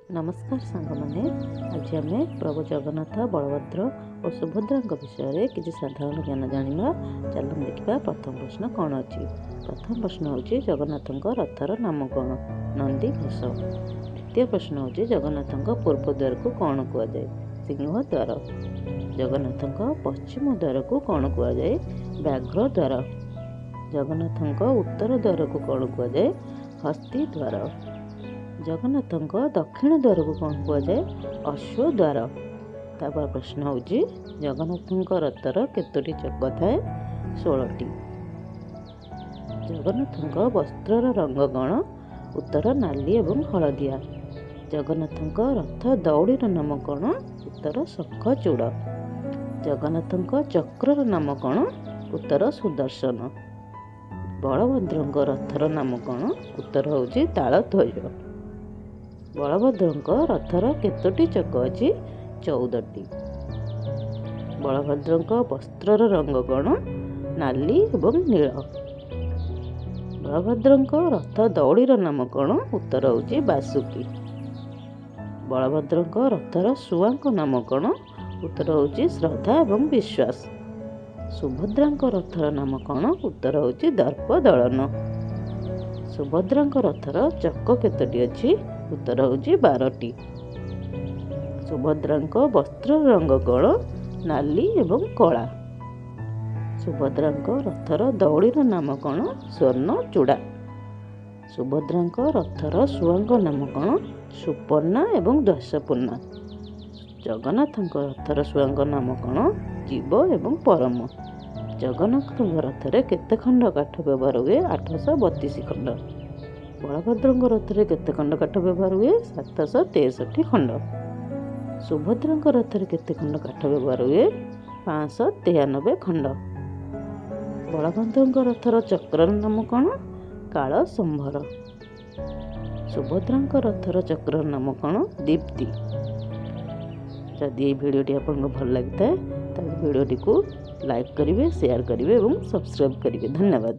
ନମସ୍କାର ସାଙ୍ଗମାନେ, ଆଜି ଆମେ ପ୍ରଭୁ ଜଗନ୍ନାଥ, ବଳଭଦ୍ର ଓ ସୁଭଦ୍ରାଙ୍କ ବିଷୟରେ କିଛି ସାଧାରଣ ଜ୍ଞାନ ଜାଣିବା। ଚାଲନ୍ତୁ ଦେଖିବା ପ୍ରଥମ ପ୍ରଶ୍ନ କ'ଣ ଅଛି। ପ୍ରଥମ ପ୍ରଶ୍ନ ହେଉଛି, ଜଗନ୍ନାଥଙ୍କ ରଥର ନାମ କ'ଣ? ନନ୍ଦିଘୋଷ। ଦ୍ୱିତୀୟ ପ୍ରଶ୍ନ ହେଉଛି, ଜଗନ୍ନାଥଙ୍କ ପୂର୍ବ ଦ୍ୱାରକୁ କ'ଣ କୁହାଯାଏ? ସିଂହ ଦ୍ୱାର। ଜଗନ୍ନାଥଙ୍କ ପଶ୍ଚିମ ଦ୍ୱାରକୁ କ'ଣ କୁହାଯାଏ? ବ୍ୟାଘ୍ର ଦ୍ୱାର। ଜଗନ୍ନାଥଙ୍କ ଉତ୍ତର ଦ୍ୱାରକୁ କ'ଣ କୁହାଯାଏ? ହସ୍ତୀ ଦ୍ୱାର। ଜଗନ୍ନାଥଙ୍କ ଦକ୍ଷିଣ ଦ୍ୱାରକୁ କ'ଣ କୁହାଯାଏ? ଅଶ୍ୱ ଦ୍ୱାର। ତାପରେ ପ୍ରଶ୍ନ ହେଉଛି, ଜଗନ୍ନାଥଙ୍କ ରଥର କେତୋଟି ଚକ ଥାଏ? 16ଟି। ଜଗନ୍ନାଥଙ୍କ ବସ୍ତ୍ରର ରଙ୍ଗ କ'ଣ? ଉତ୍ତର ନାଲି ଏବଂ ହଳଦିଆ। ଜଗନ୍ନାଥଙ୍କ ରଥ ଦଉଡ଼ିର ନାମ କ'ଣ? ଉତ୍ତର ଶଙ୍ଖଚୂଡ଼। ଜଗନ୍ନାଥଙ୍କ ଚକ୍ରର ନାମ କ'ଣ? ଉତ୍ତର ସୁଦର୍ଶନ। ବଳଭଦ୍ରଙ୍କ ରଥର ନାମ କ'ଣ? ଉତ୍ତର ହେଉଛି ତାଳଧ୍ୱଜ। ବଳଭଦ୍ରଙ୍କ ରଥର କେତୋଟି ଚକ ଅଛି? 14ଟି। ବଳଭଦ୍ରଙ୍କ ବସ୍ତ୍ରର ରଙ୍ଗ କ'ଣ? ନାଲି ଏବଂ ନୀଳ। ବଳଭଦ୍ରଙ୍କ ରଥ ଦଉଡ଼ିର ନାମ କ'ଣ? ଉତ୍ତର ହେଉଛି ବାସୁକି। ବଳଭଦ୍ରଙ୍କ ରଥର ଶୁଆଙ୍କ ନାମ କ'ଣ? ଉତ୍ତର ହେଉଛି ଶ୍ରଦ୍ଧା ଏବଂ ବିଶ୍ୱାସ। ସୁଭଦ୍ରାଙ୍କ ରଥର ନାମ କ'ଣ? ଉତ୍ତର ହେଉଛି ଦର୍ପଦଳନ। ସୁଭଦ୍ରାଙ୍କ ରଥର ଚକ କେତୋଟି ଅଛି? ଉତ୍ତର ହେଉଛି 12ଟି। ସୁଭଦ୍ରାଙ୍କ ବସ୍ତ୍ରର ରଙ୍ଗ କ'ଣ? ନାଲି ଏବଂ କଳା। ସୁଭଦ୍ରାଙ୍କ ରଥର ଦଉଡ଼ିର ନାମ କ'ଣ? ସ୍ୱର୍ଣ୍ଣ ଚୂଡ଼ା। ସୁଭଦ୍ରାଙ୍କ ରଥର ଶୁଆଙ୍କ ନାମ କ'ଣ? ସୁପର୍ଣ୍ଣା ଏବଂ ଦଶପୂର୍ଣ୍ଣା। ଜଗନ୍ନାଥଙ୍କ ରଥର ଶୁଆଙ୍କ ନାମ କ'ଣ? ଜୀବ ଏବଂ ପରମ। ଜଗନ୍ନାଥଙ୍କ ରଥରେ କେତେ ଖଣ୍ଡ କାଠ ବ୍ୟବହାର ହୁଏ? 832 ଖଣ୍ଡ। ବଳଭଦ୍ରଙ୍କ ରଥରେ କେତେ ଖଣ୍ଡ କାଠ ବ୍ୟବହାର ହୁଏ? 763 ଖଣ୍ଡ। ସୁଭଦ୍ରାଙ୍କ ରଥରେ କେତେ ଖଣ୍ଡ କାଠ ବ୍ୟବହାର ହୁଏ? 593 ଖଣ୍ଡ। ବଳଭଦ୍ରଙ୍କ ରଥର ଚକ୍ରର ନାମ କ'ଣ? କାଳ ସମ୍ଭର। ସୁଭଦ୍ରାଙ୍କ ରଥର ଚକ୍ରର ନାମ କ'ଣ? ଦୀପ୍ତି। ଯଦି ଏହି ଭିଡ଼ିଓଟି ଆପଣଙ୍କୁ ଭଲ ଲାଗିଥାଏ, ତାହେଲେ ଭିଡ଼ିଓଟିକୁ ଲାଇକ୍ କରିବେ, ସେୟାର କରିବେ ଏବଂ ସବସ୍କ୍ରାଇବ୍ କରିବେ। ଧନ୍ୟବାଦ।